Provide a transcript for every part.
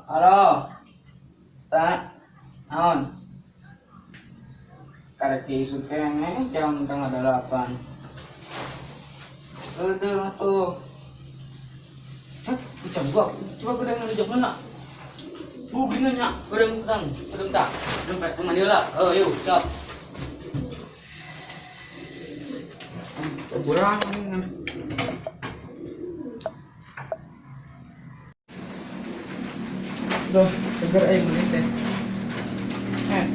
Halo. Tak. Naon? Karek isuk keneh jam 7:30. Udah tuh. Hah, jam 2. Coba gue dengan jam mana? Bu, gini nya, bareng tang, bareng tak. Sampai ke mana lah? Oh, yuk, siap. Kurang. Duh, seger menit teh. Eh,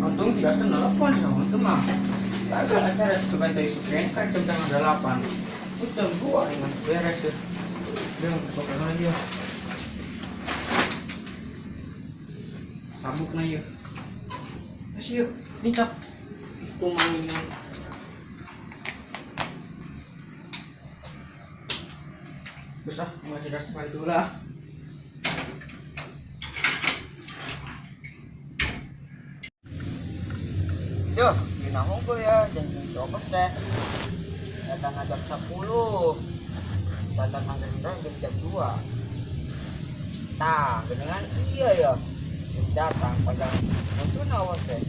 untung tidak telepon sama itu mah. Gagal acara sebagai teh suken kan jam 7:30. Itu jam 2 ini beres ya. Udah, pokoknya lagi ya. Sabuk na yuk. Masih yuk, nikah. Itu main. Besar, masih ada sekali dulu lah. Duh, dina unggul ya, jam 12 teh. Datang jam 10. Datang jam jam 2. Tah, geningan iya ya. Geus datang panjang itu naon teh.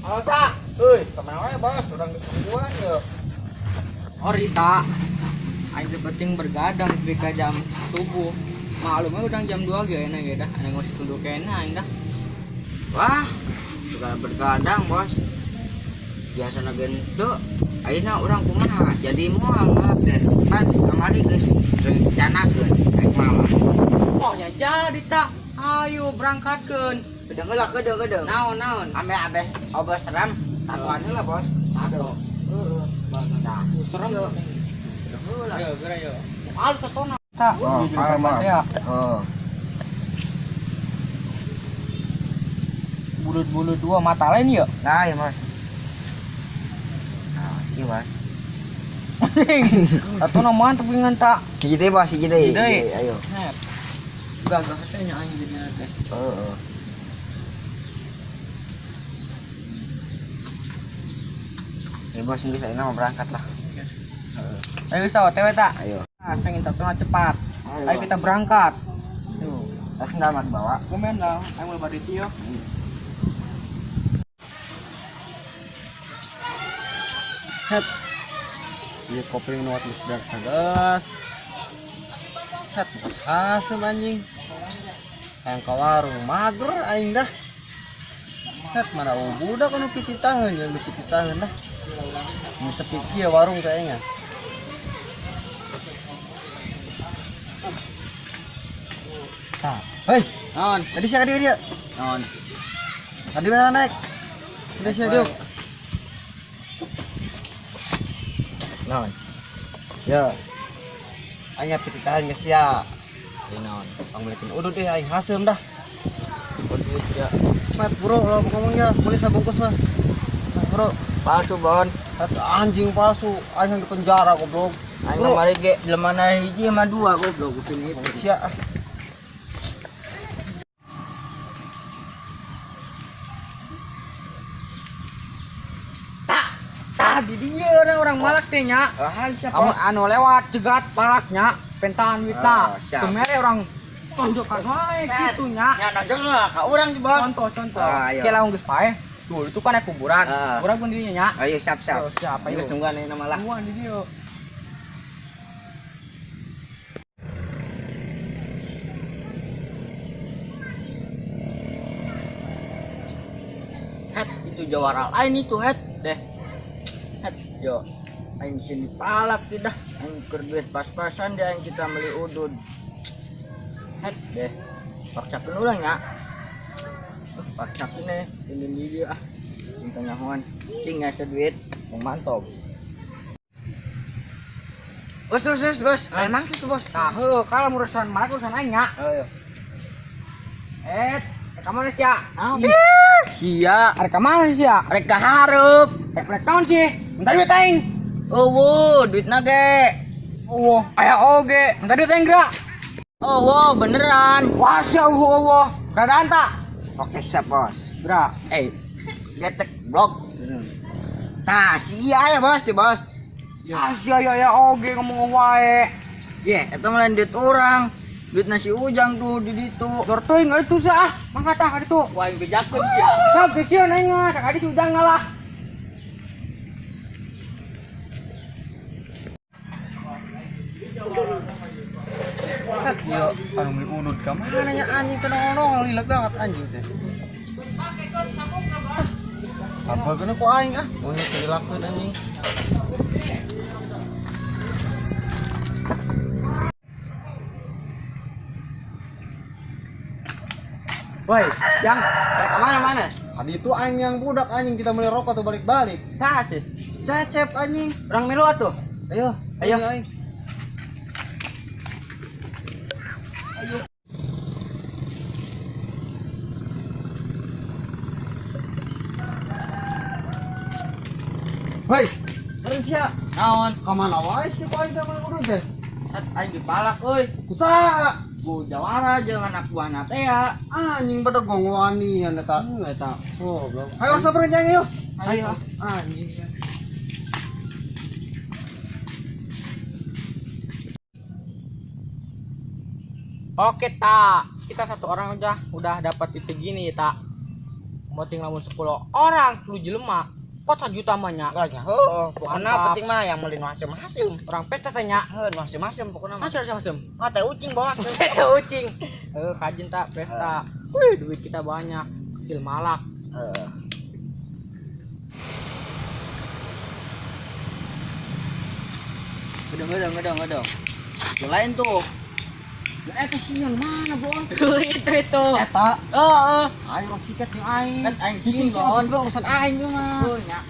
Halo tak, euy, kemana wae bos, urang geus nungguan ya. Oh Rita, aing teh penting bergadang tepi ka jam subuh. Maklumnya udah jam 2 ge enak ge dah, aing masih tunduk keneh aing dah. Wah, segala bergadang bos. Biasa gen teu, ayeuna urang kumaha? Jadi moal maaf deh. Pan kamari geus rencanakeun rek malam. Oh ya jadi tak, ayo berangkatkeun. Kedeung heula, kedeung kedeung. Naon naon? Ame abeh obat seram, tatuan heula bos. Tato. Heeh. Nah, Serem. Kedeung heula. Ayo, geura yo. Alus tatona. Tak, Oh, jujur kabar ya. Oh. Bulut-bulut dua mata lain ya. Nah, ya mas. Nah, iya mas. Tatona mantep ngan tak. Hiji deui bos, hiji deui. Hiji deui. Ayo. Net. Gagah teh nya aing jadinya teh. Heeh. Ya bos, geus ayeuna mau berangkat lah. Heeh. Ayo geus OTW tak? Ayo. Ah, sing tatona cepat. Ayo. Ayo kita berangkat. Tuh, tas sendal mah dibawa. Komen lah, ayo mulai balik yo. Het. Ieu kopi nu geus beak sagelas. Het, haseum anjing. Hayang ka warung mager aing dah. Het, mana eueuh budak anu pititaheun jeung nu pititaheun dah. Ini sepi kieu warung teh aing. Tah, hei, Naon? tadi sia ka dieu dia. Naon? Tadi mana naik? Tadi sia dieu. Naon? Ya. Aing pititaheun ke sia. Ieu naon? Pangmelikeun udud deh aing haseum dah. Duit ya. Mat bro lo ngomongnya, boleh sabungkus mah. Mat bro, Palsu, Bon. Mat, anjing palsu, aing di penjara goblok. Aing Bro. kamari ge jelema hiji sama dua goblok kuping itu. Sia. Tak, tadi dia orang-orang malak teh nya. Ah, siap, Anu, bos. anu lewat cegat palaknya, pentahan wita. Ah, siap. Kemere orang tunjukkan wae Set. kitu nya. Ya nonjol lah ka urang di bos. Contoh contoh. Ah, ayo. Oke langsung geus pae. Tuh, itu kan kuburan. Ah. Urang pun dirinya nya. Ayo siap siap. Ayo, siap, ayo. Geus nungguan ayeuna mah lah. Nungguan di dieu. Het, itu jawara lain itu het deh. Het, yo. Aing sini palak tidak. Aing keur duit pas-pasan deh aing kita beli udud. Het deh. Paksakeun urang nya. Paksakeun eh ini dia ah. Cinta nyahoan. Cing ngasa duit, mau mantap. Bos, bos, bos, bos. Emang gitu, bos. Nah, heuh, kalau urusan malak urusan aing nya. Ayo. Eh, rek ka mana sia? Sia, Rek ka mana sia? rek ka hareup. Rek rek naon sih? Minta duit aing. Eueuh, duitna ge. Eueuh, aya oge. Minta duit aing geura. Oh, wow, beneran. Wah, sia eueuh eueuh. Keadaan tak? Oke, siap, bos. Geura. Eh, getek blok. Nah, sia ya, bos, si bos. Ah, sia ya ya oge ngomong wae. Ye, eta mah lain duit urang. Duit nasi Ujang tuh di ditu. Dor teuing ari tu sah. Mangga tah ka ditu. Wah, aing bejakeun sia. Sok geus sieun aing mah, ka si Ujang ngalah. Kat yo, anu meuli udud ka mana nya anjing teh nongol-nongol lila banget anjing teh. Apa kena ku aing ah, monyet dilakukan anjing. Woi, Jang, ke mana? Tadi itu aing yang budak anjing kita beli rokok tuh balik-balik. Saha sih? Cecep anjing. Urang milu atuh. Ayo, Ayo. aing. Woi, keren sia. Naon? Ka mana wae sih ku aing teh meuli udud teh? At aing dipalak euy. Kusaha? Ku jawara jeung anak buahna teh ya. Anjing pada gongoanian eta. Eta. Goblok. Ayo sabar anjing ayo. Ayo. Anjing. Oke, tak. Kita satu orang udah dapat itu segini, tak. Mau tinggal lamun 10 orang, 10 jelema. Kok 1 juta mah nya? Enggak, heeh. Pokokna Mantap. penting mah yang meuli nu asem-asem. Orang pesta tanya. Heuh, nu asem-asem pokokna mah. Masih asem-asem. Ah, teh ucing bawa. Teh ucing. Heuh, kajin tak pesta. Wih, duit kita banyak. Kecil malak. Heeh. Gedong. Lain tuh. Kesian mana, Bon? Itu. Eta. Heeh. Ayo sikat jeung aing. Kan aing Cicing, sieun, Bon. Bon, urusan aing ieu mah. Heuh, nya.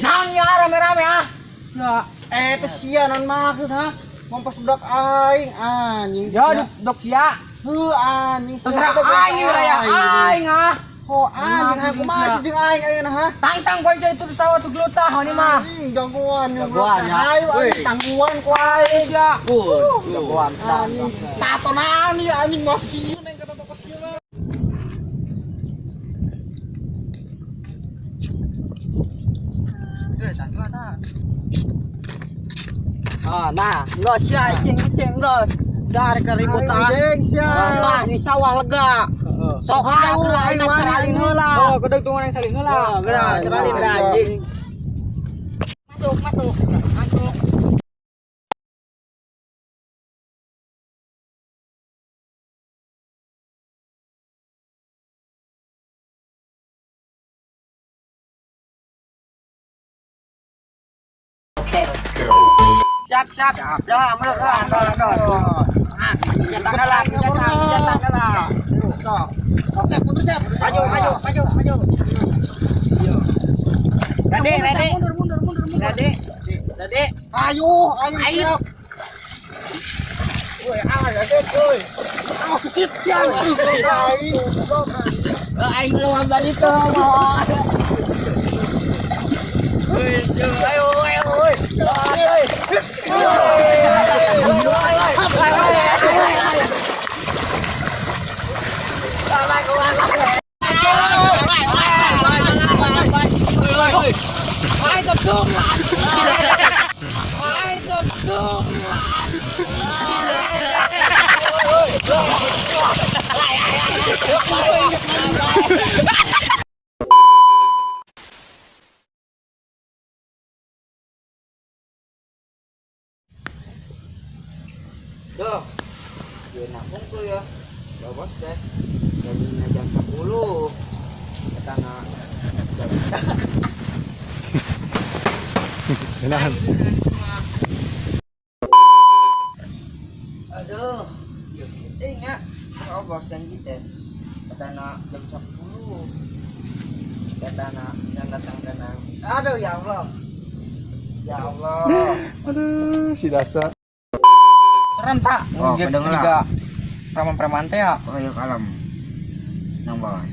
Naon ya rame-rame ah? Ya. Teh sia naon maksud ha? Ngompas budak aing anjing. Ya, dok sia. Heuh anjing. sia. Terserah Budak aing wilayah aing ah. Oh anjing aing kumaha sih jeung aing ayeuna ha? Tangtang poin itu di sawah tuh gelutah ini mah. Anjing jagoan Jagoan, ya. Ayo anjing Wih. tangguhan ku aing. Ya. Jagoan. Anjing. Tato naon ieu anjing mos sieun aing kata toko sieun mah. Ah, nah, geus sia cing geus. Dari keributan. Ayo, jeung sia. Tah, di sawah lega. Sok Ayo, ayo ayo, seralin heula. Oh, gedeg tunggu yang salin heula. Oh, geura seralin Ayo, ayo. anjing. Masuk. Masuk. Siap. Ya, mundur. Ah, cetak heula, cetak heula. Sok. Siap, mundur siap. Maju. Ready. Mundur. Ready. Ayo, ayo siap. Woi, ayo ready, woi. Oh, sip siap. Aing. Aing lu balik itu. Woi, ayo, woi. Duh, dia nak kumpul ya. Bos deh. Jadinya jam 10. Kita nak. Enahan. Aduh, ya penting ya. Oh, bos janji teh. Kata nak jam 10. Kata nak yang datang tenang. Aduh, ya Allah. Ya Allah. Aduh, si Dasta. Serem tak? Oh, kedengeran. Juga preman-preman teh ya. Ayo kalem. Nang bos.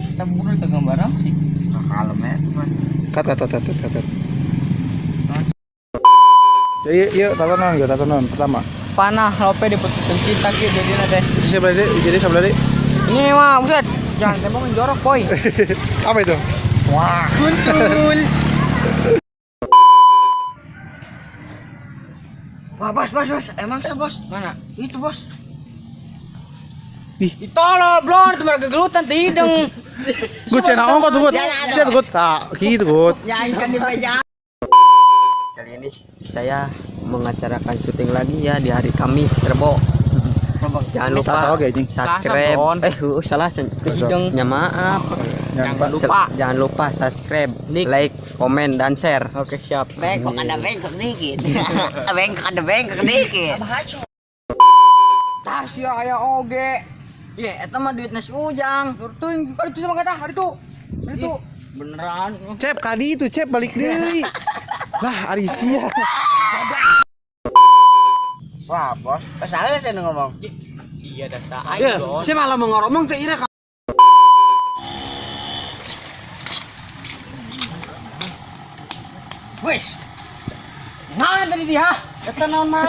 Kita buru ke gambaran sih. Kalem ya tuh, Mas. Cut. Jadi, yuk, tatonan, yuk, tatonan pertama. Panah lope diputuskan cinta ki jadinya teh. Siapa tadi? Jadi siapa tadi? Ini mah buset. Jangan tembok jorok, boy. Apa itu? Wah. Kuntul. Wah, bos, bos, bos. Emang sih, bos? Mana? Itu, bos. Ih. Ditolol, blon, itu mereka gelutan hidung. Gut cenah ongkot gut. Sia gut. Tah, kitu gut. Ya, aing kan dipeja. Kali ini saya mengacarakan syuting lagi ya di hari Kamis, Rebo. Jangan lupa Selasa oge, anjing. subscribe. Selasa, Eh, salah Hidung. Ya maaf. Jangan lupa. Jangan lupa subscribe, Like. like, komen dan share. Oke, siap. Bengkok ada bengkok dikit. Bengkok ada bengkok dikit. Tas ya aya oge. Iya, eta mah duitna si Ujang. Turtuing kali itu sama kata hari itu. Hari itu. Beneran. Cep kadi itu cep balik deui. Lah ari sia. Wah, bos. Salah saya ngomong. Iya dah tak aing Ya, blon. saya malah mau ngomong teh ira. Wis. Naon tadi dia? Eta naon mah?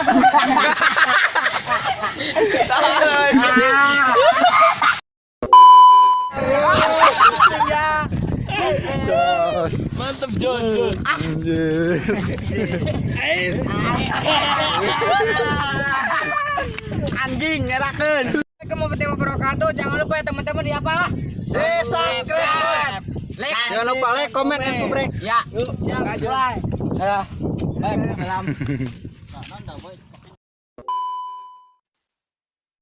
Mantap John, John. Anjir. Anjing ngerakeun. Assalamualaikum warahmatullahi wabarakatuh. Jangan lupa ya teman-teman di apa? Subscribe. Like. Jangan lupa like, komen, dan subscribe. Ya. Siap, mulai. Dadah. Baik, salam.